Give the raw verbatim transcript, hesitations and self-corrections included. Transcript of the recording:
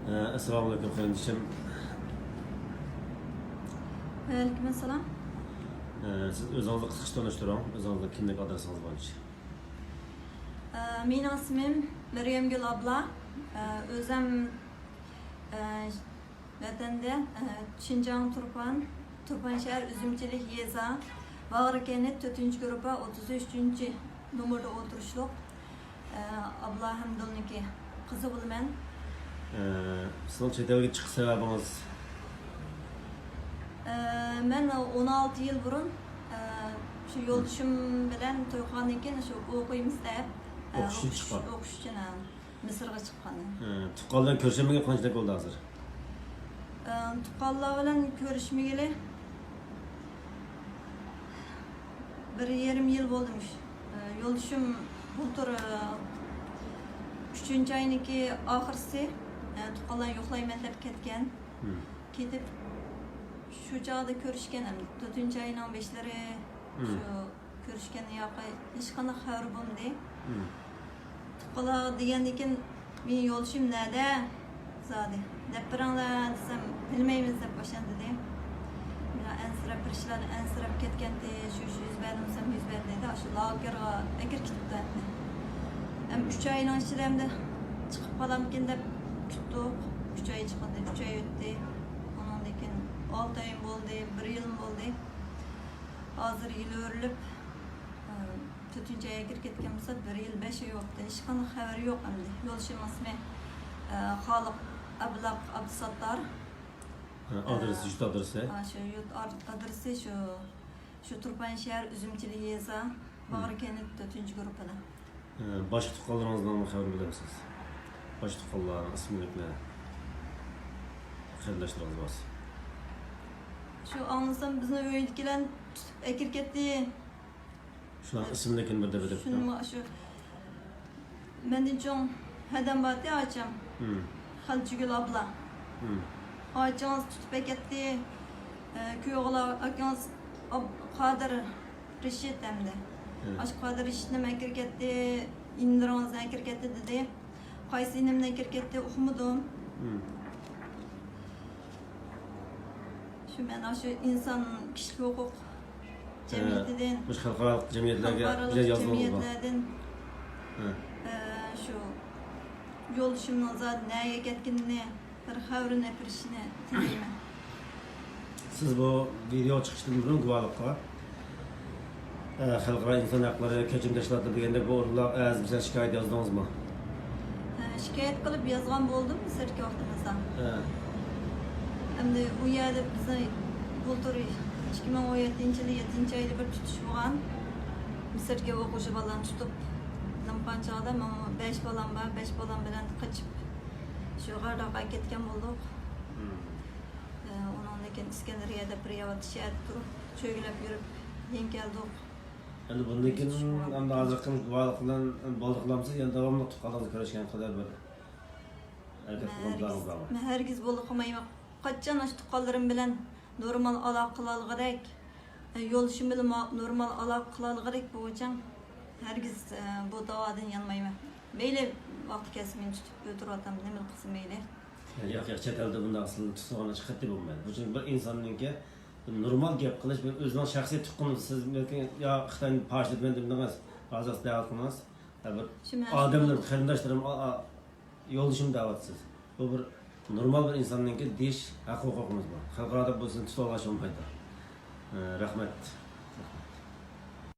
ئەسسالامۇئەلەيكۇم قېرىندىشىم. ۋەئەلەيكۇم ئەسسالام. ئە، سىز ئۆزىڭىزنى قىسقىچە تونۇشتۇرۇڭ، ئۆزىڭىزنىڭ كىملىك ئادرېسىڭىز بويىچە. ئە، مېنىڭ ئىسمىم مەريەمگۈل ئابلا. ئە، ئۆزۈم، ئە، ۋەتەندە، ئە، شىنجاڭ تۇرپان، تۇرپان شەھەر ئۈزۈمچىلىك يېزا، باغرى كەنت، تۆتىنچى گۇرۇپپا، ئوتتۇز ئۈچىنچى نومۇردا ئولتۇرۇشلۇق، ئە، ئابلا ھەمدۇلنىڭكى قىزى بولىمەن. ئە، سىزنىڭ چەت ئەلگە چىقىش سەۋەبىڭىز؟ ئە، مەن ئون ئالتە يىل بۇرۇن، ئە، شۇ يولدىشىم بىلەن توي قىلغاندىن كېيىن شۇ ئوقۇيمىز دەپ، ئە، ئوقۇش ئۈچۈن ئوقۇش، چىققان. ئوقۇش ئۈچۈن، ئە، مىسىرغا چىققان. ئە، تۇغقانلار بىلەن كۆرۈشەلمىگىلى قانچىلىك بولدى ھازىر؟ ئە، تۇغقانلار بىلەن كۆرۈشمىگىلى بىر يېرىم يىل بولدى مۇشۇ. ئە، يولدىشىم بۇلتۇر، ئە، ئۈچىنچى ئاينىڭكى ئاخىرسى، ئە، تۇغقانلار يوقلايمەن دەپ كەتكەن. مم. كېتىپ شۇ چاغدا كۆرۈشكەن، ئەمدى تۆتىنچى ئاينىڭ بېشلىرى مم. شۇ كۆرۈشكەن ياقى ھېچقانداق خەۋىرى بولمىدى. مم. تۇغقانلار دېگەندىكىن، مېنىڭ يولدىشىم نەدە زادى دەپ بېرىڭلار دېسەم، بىلمەيمىز دەپ باشلىدى. مېنىڭ ئەنسىرەپ، بىر ئىشلارنى ئەنسىرەپ كەتكەنتى، شۇ ئىش يۈز بەردىمۇ دېسەم، يۈز بەردى دېدى. ئاشۇ لاگېرغا ئەكىرىپ كېتىپتۇ ئەمدى. ئەم ئۈچ ئاينىڭ ئىچىدە ئەمدى چىقىپ قالامكىن دەپ كۈتتۇق. ئۈچ ئاي چىقىدۇ، ئۈچ ئاي ئۆتتى. ئۇنىڭدىن كېيىن ئالتە ئايمۇ بولدى، بىر يىلمۇ بولدى. ھازىر يىل ئۆرۈلۈپ، ئە، تۆتىنچى ئايغا كىرىپ كەتكەن بولسا، بىر يىل بەش ئاي بوپتۇ. ھېچقانداق خەۋىرى يوق ئەمدى. يولدىشىمنىڭ ئىسمى، ئە، خالىق ئابلاق ئابدۇساتتار. ھە، ئادرېسى، ئە، يۇرت ئادرېسى؟ ھە، شۇ يۇرت ئاد-، ئادرېسى شۇ، شۇ تۇرپان شەھەر ئۈزۈمچىلىك يېزا، ھە. باغرى كەنت تۆتىنچى گۇرۇپپىدا. ئە، باشقا تۇغقانلىرىڭىزنىڭ خەۋىرىنى بىلەمسىز؟ باشقا تۇغقانلارنىڭ ئىسمىنى بىلە قېرىنداشلىرىڭىز بارسا؟ شۇ ئاڭلىسام، بىزنىڭ ئۆيدىكىلەرنى تۇتۇپ ئەكىرىپ كەتتى. شۇلارنىڭ ئىسىملىكىنى بىر دەپ ئۆتۈپ شۇنىمۇ شۇ مەندىن چوڭ ھەدەم بارتى ئاچام. مم. خەلچىگۈل ئابلا. مم. ئاچىڭىز تۇتۇپ ئەكەتتى. ئە، كۈيئوغلى ئاكىڭىز ئاب-، قادىر رىشىت ئەمدى. مم. ئاشۇ قادىر رىشىتنىمۇ ئەكىرىپ كەتتى. ئىنىلىرىڭىزنى ئەكىرىپ كەتتى دېدى. قايسى ئىنىمنى ئەكىرىپ كەتتى ئۇقمىدىم. مم. شۇ مەن ئاشۇ ئىنسان كىشىلىك ھوقۇق جەمئىيىتىدىن، مۇشۇ خەلقئارالىق جەمئىيەتلەرگە خەلقئارالىق بىلەن يازغان بولغان. جەمئىيەتلەردىن، ھە. ئە، شۇ يولدىشىمنىڭ زادى نەگە كەتكىنىنى، بىر خەۋىرىنى بېرىشىنى تىلەيمەن. سىز بۇ ۋىدېئو چىقىشتىن بۇرۇن گۇۋاھلىققا، ئە، خەلقئارا ئىنسان ھەقلىرى، كەچۈرۈم تەشكىلاتلىرى دېگەندەك بۇ ئورۇنلارغا ئەرز بىلەن شىكايەت يازدىڭىزمۇ؟ ھە، شىكايەت قىلىپ يازغان بولدۇم مىسىرگە ۋاقتىمىزدا. ھە. ئەمدى ئۇ يەردە بىزنى بۇلتۇر ئىككى مىڭ ئون يەتتىنچى يىلى يەتتىنچى ئايدا بىر تۇتۇش بولغان. مىسىرگە ئوقۇغۇچى بالىلارنى تۇتۇپ، نېمە قىلغان چاغدا مانا بەش بالام بار، بەش بالام بىلەن قېچىپ شۇ غارداققا كەتكەن بولدۇق. مم. ئە، ئۇنىڭدىن كېيىن ئىسكەندەرىيەدە بىر يەردە شەھەردە تۇرۇپ، چۆگىلەپ يۈرۈپ، يېڭى كەلدۇق. ئەمدى بۇندىن كېيىن، ئەمدى ھازىرقى گۇۋاھلىقلار، گۇۋاھلىقلارمۇ سىز يەنە داۋاملىق تۇغقانلىرىڭىزغا كۆرۈشكەن قەدەر بىر ھەرىكەت قىلمامسىز؟ مەن ھەرگىز بولدى قىلمايمەن. قاچان ئاشۇ تۇغقانلىرىم بىلەن نورمال ئالاقە قىلالىغۇدەك، يولدىشىم بىلەن ما-، نورمال ئالاقە قىلالىغۇدەك بولغۇچە، ھەرگىز، ئە، بۇ داۋادىن يانمايمەن. مەيلى ۋاقتى كەلسە مېنى تۇتۇپ ئۆلتۈرۈۋاتامدۇ، نېمە قىلسا مەيلى. ياق، ياق، چەت ئەلدە بۇنداق ئەسلىدىن تۇتسا قېتى بولمايدۇ. بۇ چۈنكى بىر ئىنساننىڭكى نورمال گەپ قىلىش، بىر ئۆزىنىڭ شەخسىي تۇغقىنى، سىز بەلكى يا خىتاينى پارچىلىدىم دېدىڭىز، ھازىر دەۋەت قىلىڭىز. يا بىر شۇ مەن ئادەملەر، قېرىنداشلىرىم، ئا-، ئا-، يولدىشىم دەۋاتىسىز. بۇ بىر نورمال بىر ئىنساننىڭكى دېيىش ھەق ھوقۇقىمىز بار. خەلقئارادا بۇ سىزنى تۇتۇۋالغاچ بولمايدۇ. ئە، رەھمەت.